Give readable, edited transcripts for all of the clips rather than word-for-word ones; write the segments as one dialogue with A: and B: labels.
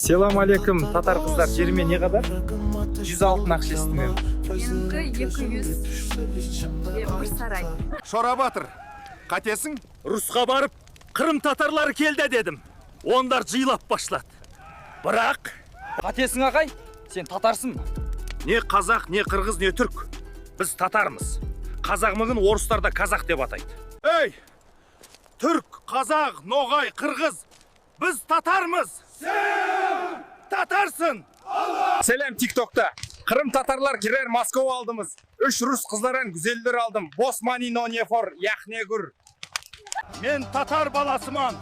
A: Selam aleyküm tatar qızlar jerime ne qadar? Yüz altın aqşa istemem.
B: Menimki 200 ve bir saray.
C: Şora batır, qatesiñ?
D: Rusqa barıp, Qırım tatarları keldi dedim. Onlar cıylap başladı. Biraq.
E: Qatesiñ aqay, sen tatarsıñ mı?
D: Ne qazaq, ne qırğız, ne türk. Biz tatarmız. Qazaqmıgın orıslar da kazak dep ataydı.
C: Ey! Türk, qazaq, noğay, qırğız, biz tatarmız! Sen tatarsıñ!
A: Selâm TikTokta. Qırım tatarlar kirer Moskova aldımız. Üş rus qızlaran güzeller aldım. Bos mani no ne for yahne gür.
C: Men tatar balasıman.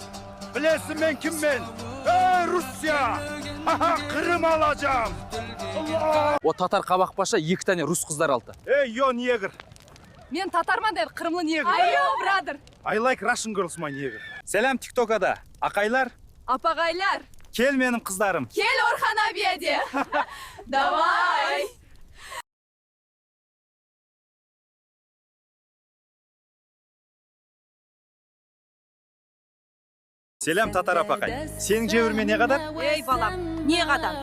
C: Bilesiñ men kimmen. Ey Russiya! Ha-ha Qırım alacam! Allah!
E: O tatar qabaqbaşı eki tane rus qızlar aldı.
C: Ey yo negr!
B: Men tatarman der qırımlı negr. Ayo brother.
C: I like Russian girls my negr.
A: Selâm TikTokada. Aqaylar.
B: Apaqaylar.
A: Kel menim qızlarım.
B: Kel Orhan abiye de. Davay.
A: Selâm tatar apaqay. Seniñ cevirme ne qadar?
F: Ey balam, ne qadar?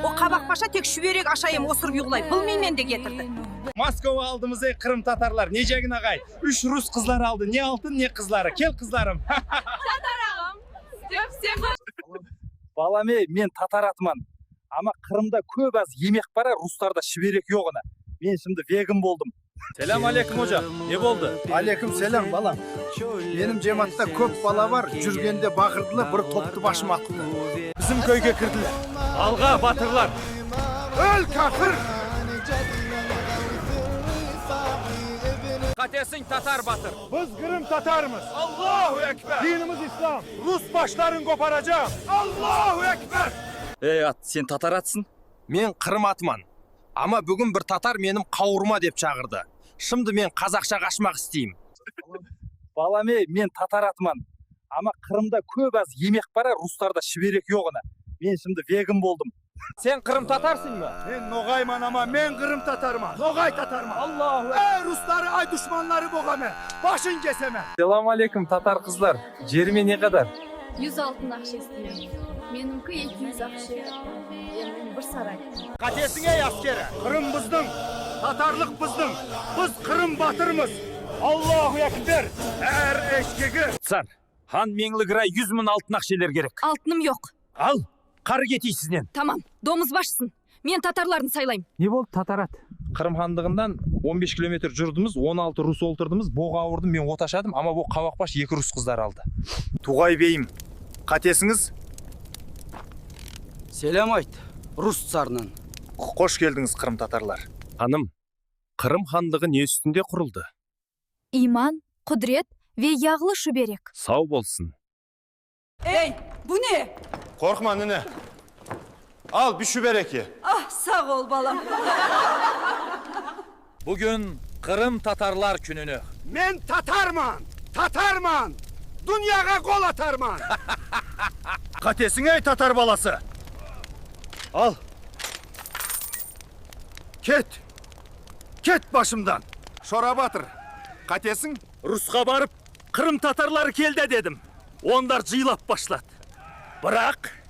F: O qabaqbaşa tek şüberek aşayım osırıp yuqlay, bilmeymen de ketirdi.
A: Moskova aldımız ey qırım tatarlar, necegin ağay, üş rus qızları aldı, ne altın, ne qızları, kel qızlarım.
B: Tatar ağam, dep sen.
A: Balam ey, men tatar atıman, amma Qırımda köp az yemek bar a, ruslarda şiberek yoq ana, men şimdi vegan boldım. Selâm aleyküm ocam, ne boldı?
C: Aleyküm selâm balam. Menim cematta köp bala bar, jürgende baqırdılar, bir toptı başıma attı.
D: Bizim köyge kirdiler. Alğa, batırlar!
C: Öl, kafir!
E: Qatesiñ tatar batır.
C: Biz Qırım tatarmız. Allahu ekber! Dinimiz İslam. Rus başların qoparacam. Allahu ekber!
E: Ey at, sen tatar atsın?
G: Men Qırım atıman. Amma bugün bir tatar menim qavurma dep çağırdı. Şimdi men qazaqça qaşmaq isteyim.
A: Balam ey, men tatar atıman. Amma Qırımda köp az yemek bar a, ruslarda şiberek yoq ana. Men şimdi vegan boldım.
E: Sen qırım tatarsıñ mı?
C: Men noğayman amma men qırım tatarman. Noğay tatarman.
E: Allahu
C: Ey rusları ay duşmanları boğame, başın keseme.
A: Selam aleyküm tatar qızlar, cerime ne qadar?
B: Yüz altın aqşa isteyim. Menimki 200 aqşa ve bir saray.
C: Qatesiñ ey askeri! Qırım bizniñ, tatarlıq bizniñ, biz Qırım batırmız! Allahu ekber! Er eşkegi!
D: Tsar, han Meñli Giray yüz mın altın aqşeler kerek.
F: Altınım yoq.
D: Al, qarı ketiy siznen.
F: Tamam, domuzbaşsın. Men tatarlarnı saylayım.
A: Ne boldı tatarat? Qırım hanlığından on beş kilometr jurdımız, on altı rus oltırdımız, boğa urdım, men ot aşadım, amma bu qabaqbaş eki rus qızları aldı.
C: Tuğay beyim, qatesiñiz?
H: Selâm ayt, rus tsarnıñ.
C: Qoş keldiñiz, qırımtatarlar.
G: Hanım, Qırım hanlığı ne üstünde quruldı?
B: İman, qudret ve yağlı şüberek.
G: Sau bolsın.
F: Ey, bu ne?
C: Qorqma, nine. Al, bir şüberek ye.
F: Ah, sağ ol, balam.
E: Bugün Qırım tatarlar kününi.
C: Men tatarman! Tatarman! Dünyağa qol atarman! Qatesiñ, ey, tatar balası! Al! Ket! Ket başımdan! Şora batır, qatesiñ?
D: Rusqa barıp, Qırım tatarları keldi dedim. Onlar cıylap başladı. Biraq.